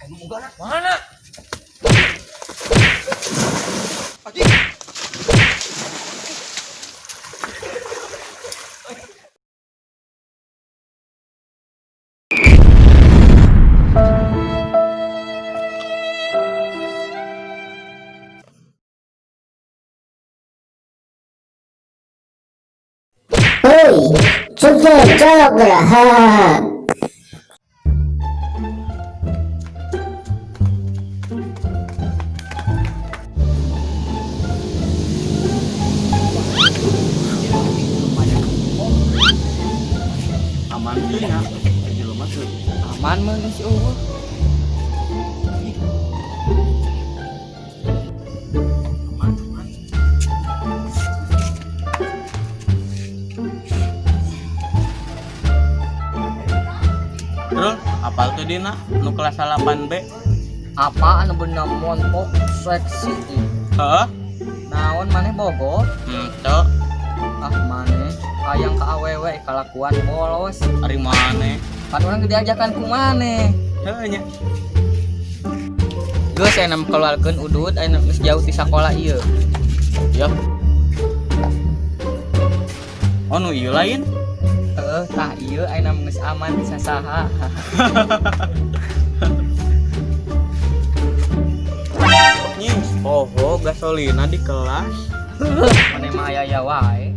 Ayo boga na. Mana? Anjing. Hei, cukai colok geura. Hahaha. Aman sih ya. Jelema tuh. Aman mah geus eueuh. Aman, aman. Terus, apal tuh dina nu kelas 8B? Apa anu bener montok seksi ih. Heeh. Naon maneh bogoh? Henteu. Ah maneh hayang ka awewe kalakuan bolos. Ari maneh? Kan urang diajakan ku maneh. Heuh nya. Geus aya keluarkeun udud aya geus jauh ti sakola ieu. Ya. Oh, nu ieu lain? Heeh, tah ieu aya geus aman bisa saha. Nying, oh, gasolina di kelas. Maneh mah aya-aya wae.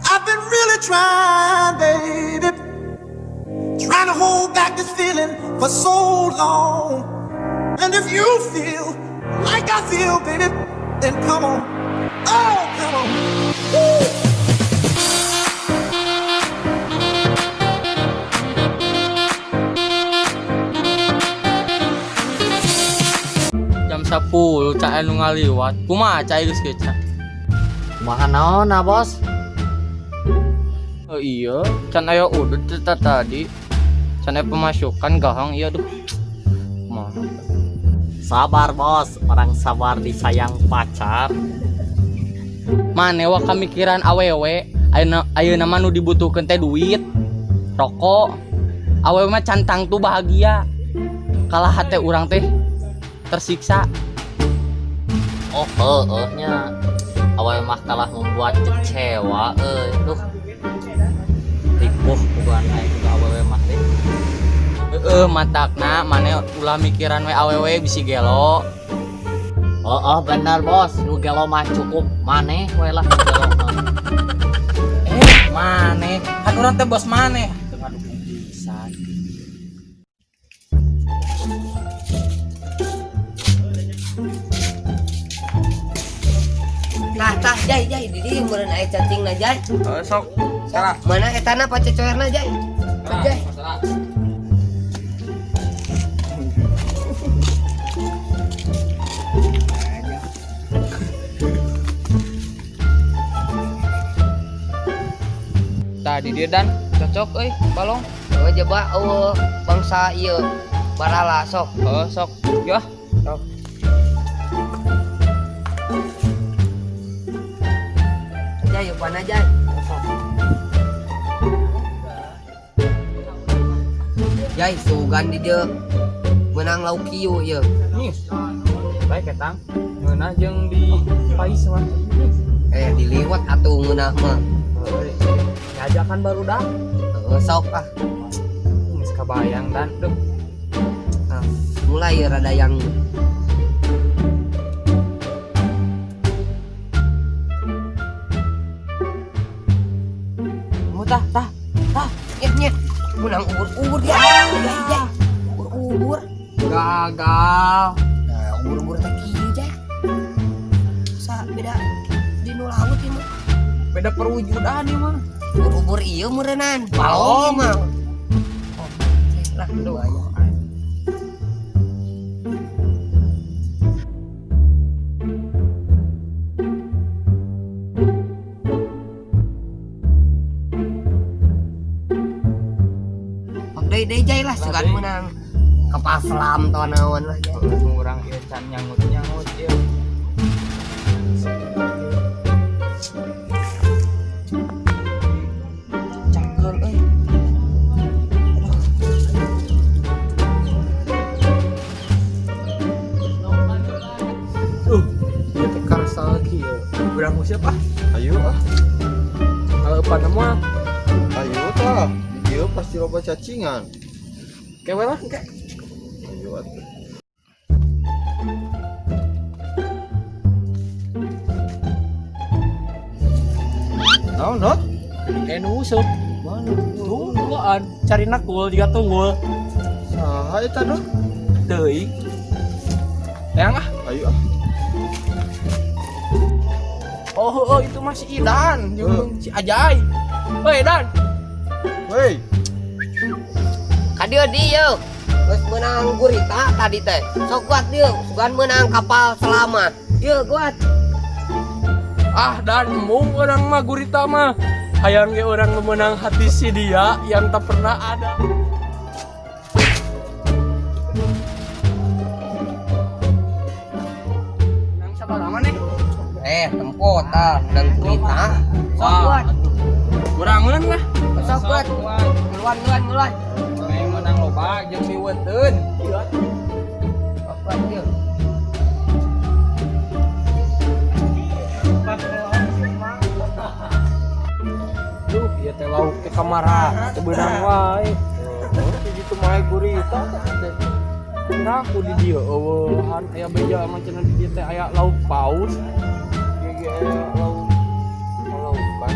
I've been really trying, baby. Trying to hold back this feeling for so long. And if you feel like I feel, baby, then come on. Oh, come on. Woo. Jam 10 cak anu ngaliwat. Kumaha cai geus kieu, Cak? Kumaha naon nah, Bos? Oh iya, can aya udut teh tadi. Can aya pemasukan gahang iya duh. Kumaha? Sabar, Bos. Orang sabar disayang pacar. Maneh wa kamikiran awewe, ayeuna ayeuna mah nu dibutuhkeun teh duit, rokok. Awewe mah cantang tuh bahagia. Kalah hate urang teh tersiksa. Oh, heueuh nya. Awewe mah kalah membuat kecewa euy. Duh. Ripuh bukan aing ka awewe mah teh. Heeh, matakna maneh ulah mikiran we awewe bisi gelo. Oh, bener, Bos. Nu gelo mah cukup maneh we lah nu gelo mah. Eh, maneh, kan urang teh bos maneh. Teu ngadukung pisan. Nah, tah jai jai di dieu meureun aya cacingna jai. Heeh, sok. Salah. Mana etana pacecoerna jai? Jai. Tadi dia dan cocok euy balong. Oh, coba eueuh bangsa ieu barala sok. Heeh, sok. Yo ah. Sok. Jai, eupan jai. Sok. Jai, sugan di dieu menang lauk kieu ieu. Nis. Baik etang. Ngeunah jeung di pais mah. Eh, diliwat atuh ngeunah mah. Heueuh. Ngajakan baru dah. Heeh, sok ah. Geus kabayang dan duh. Ah, mulai rada yang Oh, tah tah tah. Nyet nyet menang ubur-ubur dia. Jai, jai. Ubur-ubur. Gagal. Nah, ubur-ubur teh kieu jai. Sa beda di nu laut ieu mah. Beda perwujudan ieu mah. Ubur-ubur ieu meureunnan. Balong mah. Oh, lah duh aya. Deui deui jai lah sugan menang kapal selam atau naon lah jai. Urang ieu can nyangut-nyangut ieu. Urang useup ah. Ayo ah. Kalau mah. Ayo tah. Di dieu pasti loba cacingan. Kewe lah engke. Ayo atuh. Naon, Dot? Nu useup. Mana? Tungguan, cari nakul juga tunggul. Saha eta, Dot? Teuing. Teang ah. Ayo ah. Oh, itu mah si Idan, jeung si Ajay. Hei, Dan. Woi, Kadieu dieu. Geus meunang gurita tadi teh. Sok kuat dieu, sugan meunang kapal selamat. Dieu kuat. Ah, Dan, mung urang mah gurita mah. Hayang ge urang meunang hati si dia yang tak pernah ada. Menang sabaraha nih? Tempo tah menang gurita. Sok kuat. Kurangan lah. Sok kuat. Ngeluan ngeluan ngeluan. Menang loba jeung miweuteun. Sok kuat dieu. Duh, ieu teh lauk teh kamara, teu beunang wae. Gitu mah gurita teh. Kira aku di dieu eueuhan aya beja mah cenah di dieu teh aya lauk paus. Ge aya lauk laukan.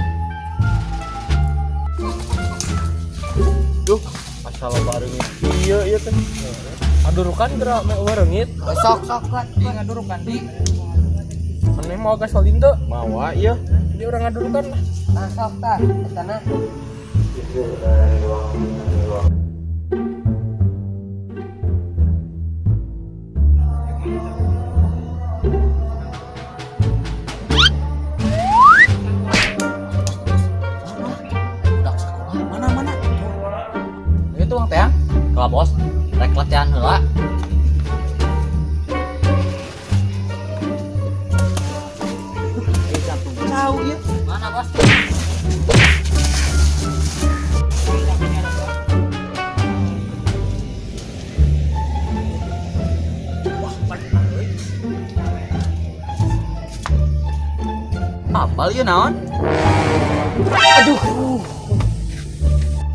Duh, asal loba reungit ieu ieu teh. Adurukan geura me eueuh reungit. Sok sok kuat. Di ngadurukan di. Maneh mau gasolin teu? Mawa ieu. Di urang ngadurukan lah. Tah sok tah eta na. Budak sekolah. Mana mana? Itu uang teh. Kalau bos, rek latihan heula. Tahu ya. Mana bos? Apal ieu naon? Aduh.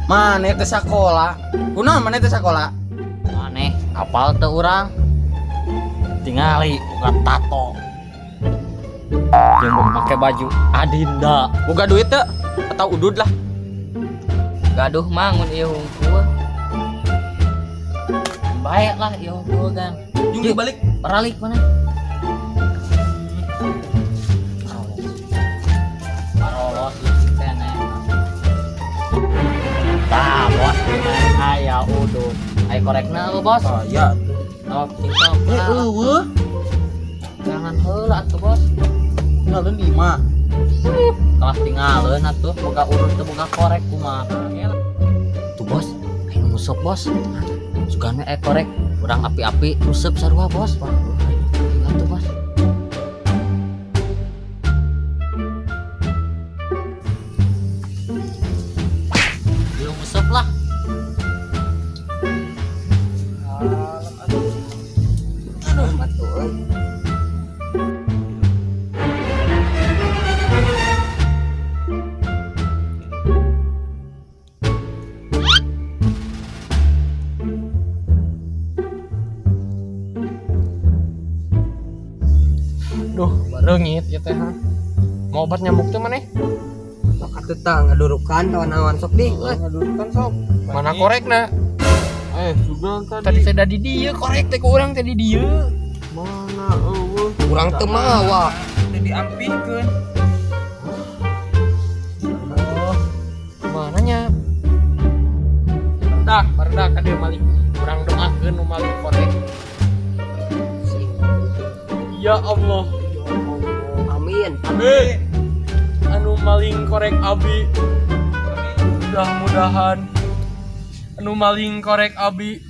Maneh teh sakola? Kunaon maneh teh sakola? Maneh apal teu urang? Tingali boga tato. Jeung make baju Adinda. Boga duit teu? Atau udud lah. Gaduh mangun ieu hungkul. Baik lah ieu hungkul kan. Jeung dibalik. Beralik mana? Parolos kene. Tah, bos, aya udud. Aya korekna lu, bos. Aya tuh. Oh, tinggal. Eueuh. Jangan heula atuh, bos. Tinggalin 5. Kalah tinggalin atuh, boga urut teu boga korek kumaha. Tuh, bos, ayo nguseup, bos. Sugana korek, urang api-api useup sarua, bos. Ayo atuh, bos. Belum useup lah. Aduh, batu euy. Duh, reungit ieu teh ha. Mau obat nyamuk teh maneh? Sok atuh tah ngadurukan naon-naon sok di. Euy. Ngadurukan sok. Mana korekna? Sugan Tadi tadi. teh da di dieu korek teh ku urang teh di dieu. Mana eueuh? Urang teu mawa. Teh diampihkeun. Oh, mananya? Dah, barudak ka dieu maling. Urang doakeun nu maling korek. Ya Allah. Amin. Amin. Anu maling korek abi. Mudah-mudahan anu maling korek abi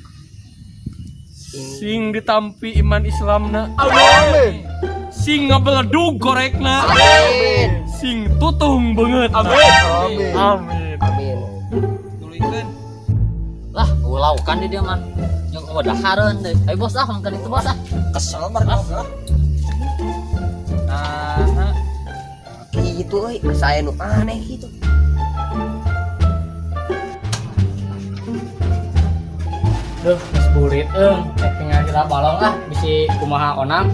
sing ditampi iman Islamna. Amin. Sing ngabeledug korekna. Amin. Sing tutung banget. Amin. Amin. Amin. Amin. Tuluykeun. Lah, ulaukan di dia mah. Jeung eueuh dahareun deui. Ayo bos ah, makan itu bos ah. Kesel marga. Nah, Itu euy, asa aya nu aneh gitu. Duh, geus burit eung, rek tinggal heula balong ah, bisi kumaha onam.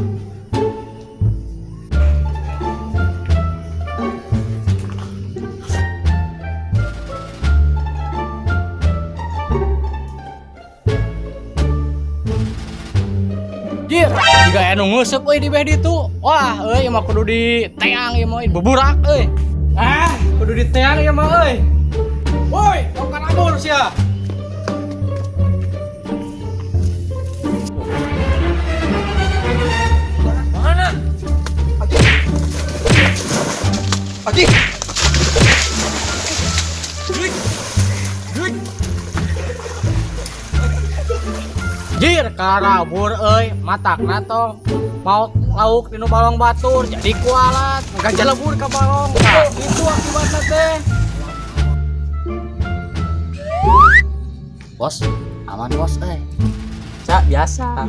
Jir, jiga aya nu nguseup euy di beh ditu. Wah, euy ieu mah kudu diteang ieu mah euy, buburak euy. Ah, kudu diteang ieu mah euy. Woi, tong karabur sia. Aji. Jir, karabur euy, matakna tong mau lauk dinu balong batur jadi kualat, ngajalebur ka balong. Nah, itu akibatna teh. Bos, aman bos euy. Sa biasa.